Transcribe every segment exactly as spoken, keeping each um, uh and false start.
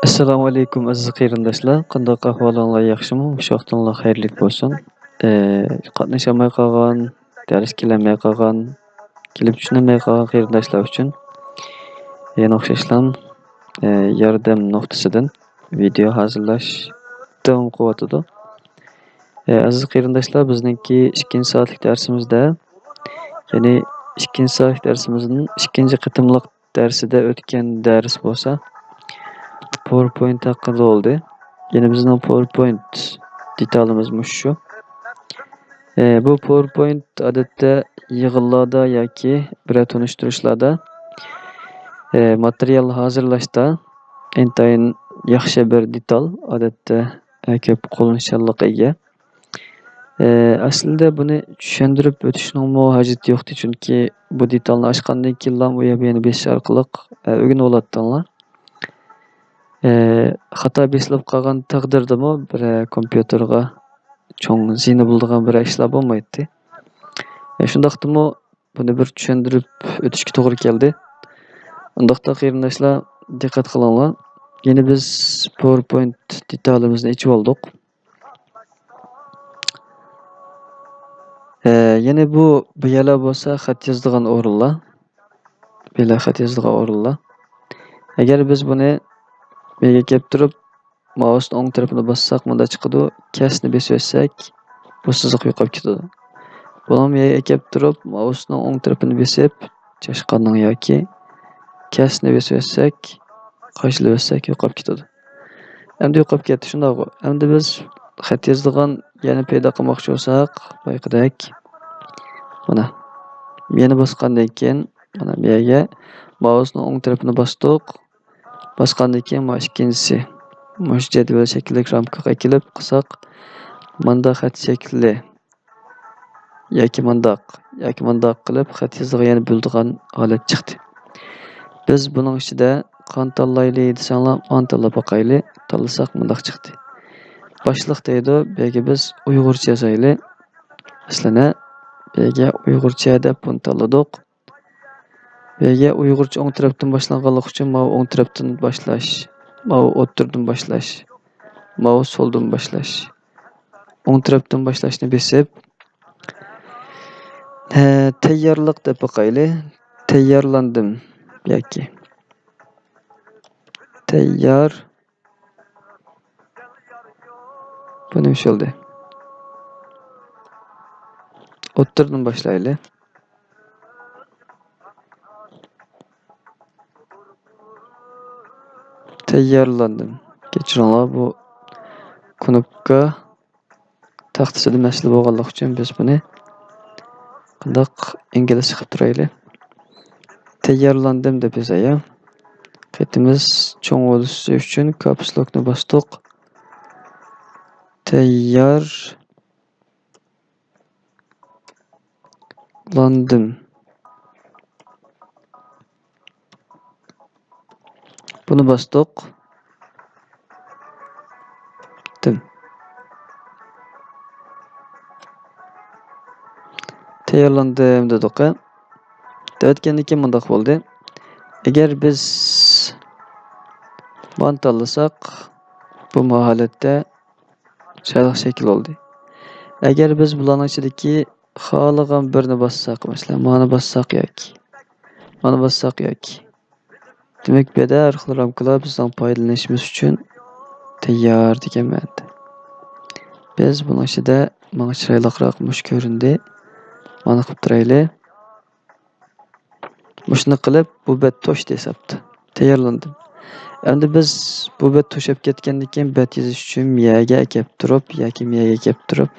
ئەسسالامۇ ئەلەيكۇم، ئەزىز قېرىنداشلار. قانداق ئەھۋالىڭلار، ياخشىمۇ؟ مۇشۇ ۋاقتىڭلار خەيرلىك بولسۇن. ئە، قاتنىشالماي قالغان، دەرسكە كېلەلمەي قالغان، كېلىپ چۈشىنەلمەي قالغان قېرىنداشلار ئۈچۈن يەنە ئوخشاشلا، ئە، ياردەم نۇقتىسىدىن ۋىدېئو ھازىرلاش داۋام قىلىۋاتىدۇ. ئە، ئەزىز قېرىنداشلار، بىزنىڭكى ئىككىنچى سائەتلىك دەرسىمىزدە، يەنى ئىككىنچى سائەتلىك دەرسىمىزدىن ئىككىنچى قېتىملىق دەرسىدە ئۆتكەن دەرس بولسا، پاۋېرپوينت ھەققىدە بولدى. يەنە بىزنىڭ پاۋېرپوينت دېتالىمىز مۇشۇ. ئە، بۇ پاۋېرپوينت ئادەتتە يىغىنلاردا ياكى بىرەر تونۇشتۇرۇشلاردا، ئە، ماتېرىيال ھازىرلاشتا ئىنتايىن ياخشى بىر دېتال، ئادەتتە، ئە، كۆپ قوللىنىشچانلىققا ئىگە. ئە، ئەسلىدە بۇنى چۈشەندۈرۈپ ئۆتۈشنىڭمۇ ھاجىتى يوقتى، چۈنكى بۇ دېتالنى ئاچقاندىن كېيىنلا ئۇ يەر بۇ يەرنى بېسىش ئارقىلىق، ئە، ئۆگىنىۋالاتتىڭلار. ئە، خاتا بېسىلىپ قالغان تەقدىردىمۇ بىر، ئە، كومپيۇتېرغا چوڭ زىيىنى بولىدىغان بىر ئىشلار بولمايتتى. ئە، شۇنداقتىمۇ بۇنى بىر چۈشەندۈرۈپ ئۆتۈشكە توغرا كەلدى. ئۇنداقتا قېرىنداشلار، دىققەت قىلىڭلار. يەنە بىز پاۋېرپوينت دېتالىمىزنى ئېچىۋالدۇق. ئە، يەنە بۇ، بۇ يەرلەر بولسا خەت يازىدىغان ئورۇنلار. بۇ يەرلەر خەت يازىدىغان ئورۇنلار. ئەگەر بىز بۇنى بۇ يەرگە كەپ تۇرۇپ، مائۇسنىڭ ئوڭ تەرىپىنى باسساق، مۇنداق چىقىدۇ. كەسنى بېسىۋەتسەك، بۇ سىزىق يوقاپ كېتىدۇ. بۇنىڭ يەرگە كەپ تۇرۇپ، مائۇسنىڭ ئوڭ تەرىپىنى بېسىپ، چاشقاننىڭ ياكى كەسنى بېسىۋەتسەك، قاچىلىۋەتسەك يوقاپ كېتىدۇ. ئەمدى يوقاپ كەتتى، شۇنداقغۇ؟ ئەمدى بىز خەت يازىدىغان يەرنى پەيدا قىلماقچى بولساق، بايىقىدەك، مانا، يەنە باسقاندىن كېيىن، مانا، بۇ يەرگە مائۇسنىڭ ئوڭ تەرىپىنى باستۇق. باسقاندىن كېيىن، مانا، ئىككىنچىسى، مۇشۇ جەدۋەل شەكىللىك رامكىغا ئەكېلىپ قىلساق، ماندا خەت شەكلى ياكى مانداق، ياكى مانداق قىلىپ خەت يېزىدىغان، يەنە بۆلىدىغان ھالەت چىقتى. بىز بۇنىڭ ئىچىدە قانى تاللايلى دېسەڭلار، مانى تاللاپ باقايلى. تاللىساق مۇنداق چىقتى. باشلىق دەيدۇ، بۇ يەرگە بىز ئۇيغۇرچە يازايلى. مەسىلەن، بۇ يەرگە ئۇيغۇرچە دەپ بۇنى تاللىدۇق. بۇ يەرگە ئۇيغۇرچە ئوڭ تەرەپتىن باشلانغانلىقى ئۈچۈن ماۋۇ ئوڭ تەرەپتىن باشلاش، ماۋۇ ئوتتۇرىدىن باشلاش، ماۋۇ سولدىن باشلاش. ئوڭ تەرەپتىن باشلاشنى بېسىپ، ھە، تەييارلىق دەپ باقايلى. تەييارلاندىم ياكى تەييار. بۇ نېمە ئىش بولدى؟ ئوتتۇرىدىن باشلايلى. تەييارلاندىم. كەچۈرۈڭلار، بۇ كۇنۇپكا تاختىسىدا مەسىلە بولغانلىقى ئۈچۈن بىز بۇنى قانداق ئىنگلىزچە قىلىپ تۇرايلى. تەييارلاندىم دەپ يازايلى. خېتىمىز چوڭ بولۇشى ئۈچۈن كاپسلوكنى باستۇق. تەييار لاندىم. بۇنى باستۇق. پۈتتۈم. تەييارلاندىم دېدۇق. دەۋەتكەندىن كېيىن مۇنداق بولدى. ئەگەر بىز مانى تاللىساق، بۇ ماھالەتتە چىرايلىق شەكىل بولدى. ئەگەر بىز بۇلارنىڭ ئىچىدىكى خالىغان بىرنى باسساق، مەسىلەن، مانى باسساق ياكى مانى باسساق ياكى، دېمەك، بۇ يەردە ھەر خىل رامكىلار بىزنىڭ پايدىلىنىشىمىز ئۈچۈن تەييار دېگەن مەنىدە. بىز بۇنىڭ ئىچىدە ماڭا چىرايلىقراق مۇشۇ كۆرۈندى. مانا قىلىپ تۇرايلى. مۇشۇنى قىلىپ، بۇ بەت توشتى ھېسابتا. تەييارلاندىم. ئەمدى بىز بۇ بەت توشۇپ كەتكەندىن كېيىن، بەت يېزىش ئۈچۈن مىيەگە ئەكەپ تۇرۇپ ياكى مىيەگە ئەكەپ تۇرۇپ،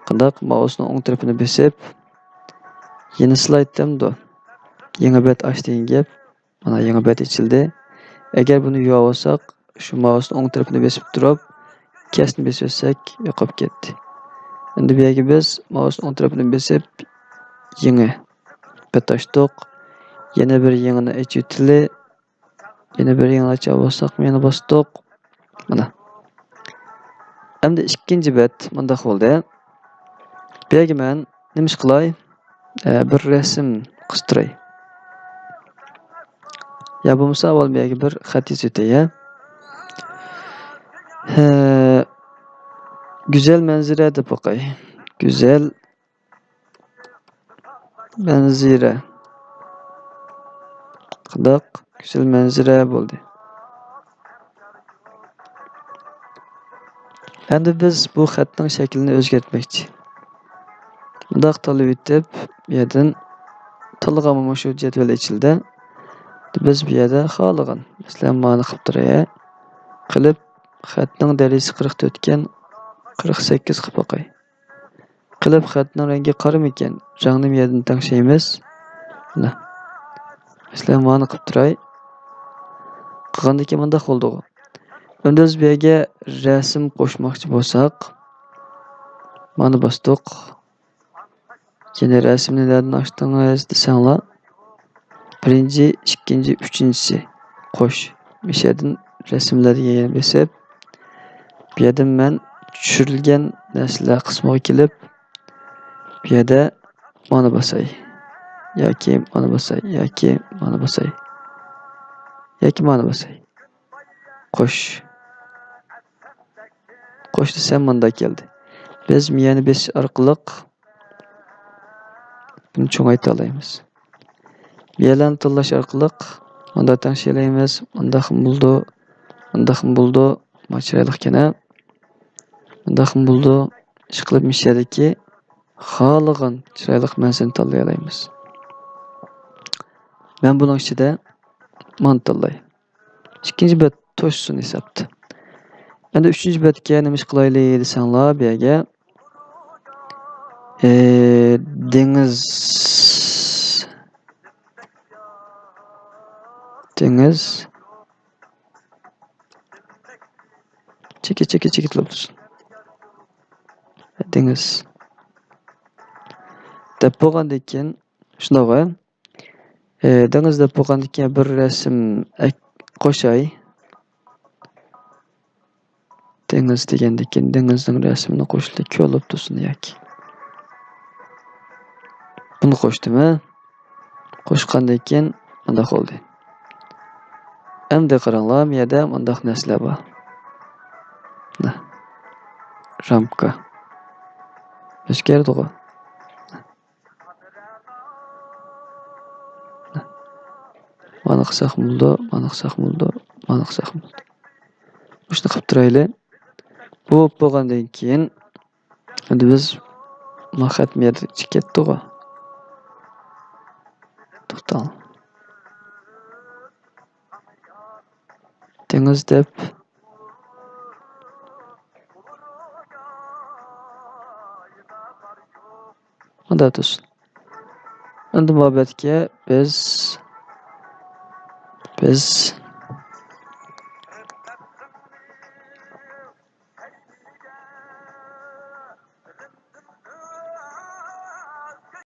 قانداق، مائۇسنىڭ ئوڭ تەرىپىنى بېسىپ، يېڭى سلايد دەمدۇ؟ يېڭى بەت ئاچ دېگەن گەپ. مانا، يېڭى بەت ئېچىلدى. ئەگەر بۇنى يۇياۋالساق، شۇ مائۇسنىڭ ئوڭ تەرىپىنى بېسىپ تۇرۇپ، كەسنى بېسىۋەتسەك، يوقاپ كەتتى. ئەمدى بۇ يەرگە بىز مائۇسنىڭ ئوڭ تەرىپىنى بېسىپ، يېڭى بەت ئاچتۇق. يەنە بىر يېڭىنى ئېچىۋېتىلى. يەنە بىر يېڭى ئاچار بولساق، يەنە باستۇق. مانا. ئەمدى ئىككىنچى بەت مۇنداق بولدى. بۇ يەرگە مەن نېمە ئىش قىلاي؟ ئە، بىر رەسىم قىستۇراي. يا بولمىسا ئاۋۋال بۇ يەرگە بىر خەت يېزىۋېتەي، يا. ھە، گۈزەل مەنزىرە دەپ باقاي. گۈزەل مەنزىرە. قانداق گۈزەل مەنزىرە بولدى. ئەمدى بىز بۇ خەتنىڭ شەكلىنى ئۆزگەرتمەكچى. مۇنداق تاللىۋېتىپ، بۇ يەردىن تاللىغانمۇ مۇشۇ جەدۋەل ئېچىلدى. بىز بۇ يەردە خالىغان، مەسىلەن، مانى قىلىپ تۇراي. قىلىپ، خەتنىڭ دەرىجىسى قىرىق تۆتكەن، قىرىق سەككىز قىلىپ باقاي. قىلىپ خەتنىڭ رەڭگى قارىمىكەن؟ رەڭنى بۇ يەردىن تەڭشەيمىز. مانا. مەسىلەن، مانى قىلىپ تۇراي. قىلغاندىن كېيىن مۇنداق بولدىغۇ. ئەمدى بىز بۇ يەرگە رەسىم قوشماقچى بولساق، مانا باستۇق. يەنە رەسىمنى نەدىن ئاچتىڭىز دېسەڭلار، بىرىنچى، ئىككىنچى، ئۈچىنچىسى قوش. مۇشۇ يەردىن رەسىملەر دېگەن يەرنى بېسىپ، بۇ يەردىن مەن چۈشۈرۈلگەن نەرسىلەر قىسمىغا كېلىپ، بۇ يەردە مانا باساي ياكى مانا باساي ياكى مانا باساي ياكى مانا باساي. قوش. قوش دېسەم، مۇنداق كەلدى. بىز مىيەنى بېسىش ئارقىلىق بۇنى چوڭايتالايمىز. مىيەلەرنى تاللاش ئارقىلىق مۇنداق تەڭشىيەلەيمىز. مۇنداقمۇ بولىدۇ، مۇنداقمۇ بولىدۇ. ما چىرايلىقكەن ھە. مۇنداقمۇ بولىدۇ. ئىشقىلىپ مۇشۇ يەردىكى خالىغان چىرايلىق مەنزىرىنى تاللىيالايمىز. مەن بۇنىڭ ئىچىدە مانا تاللاي. ئىككىنچى بەت توشسۇن ھېسابتا. ئەمدى ئۈچىنچى بەتكە نېمە ئىش قىلايلى دېسەڭلار، بۇ يەرگە، ئى، دېڭىز. دېڭىز. چېكىت، چېكىت، چېكىت بولۇپ تۇرسۇن. دېڭىز. دەپ بولغاندىن كېيىن، شۇنداق ھە؟ ئى، دېڭىز دەپ بولغاندىن كېيىن بىر رەسىم ئەك-، قوشاي. دېڭىز دېگەندىن كېيىن دېڭىزنىڭ رەسىمىنى قوشۇلى كۆل بولۇپ تۇرسۇن ياكى. بۇنى قوشتۇم ھە. قوشقاندىن كېيىن مۇنداق بولدى. ئەمدى قاراڭلار، بۇ يەردە مۇنداق نەرسىلەر بار. مانا. رامكا. ئۆزگەردىغۇ. مانا قىلساق بولىدۇ، مانا قىلساق بولىدۇ، مانا قىلساق بولىدۇ. مۇشۇنى قىلىپ تۇرايلى. بۇ بولۇپ بولغاندىن كېيىن، ئەمدى بىز ما خەتمۇ يەردە چىقىپ كەتتىغۇ. توختاڭ. دېڭىز دەپ. مۇنداق تۇرسۇن. ئەمدى مۇھەببەتكە بىز، بىز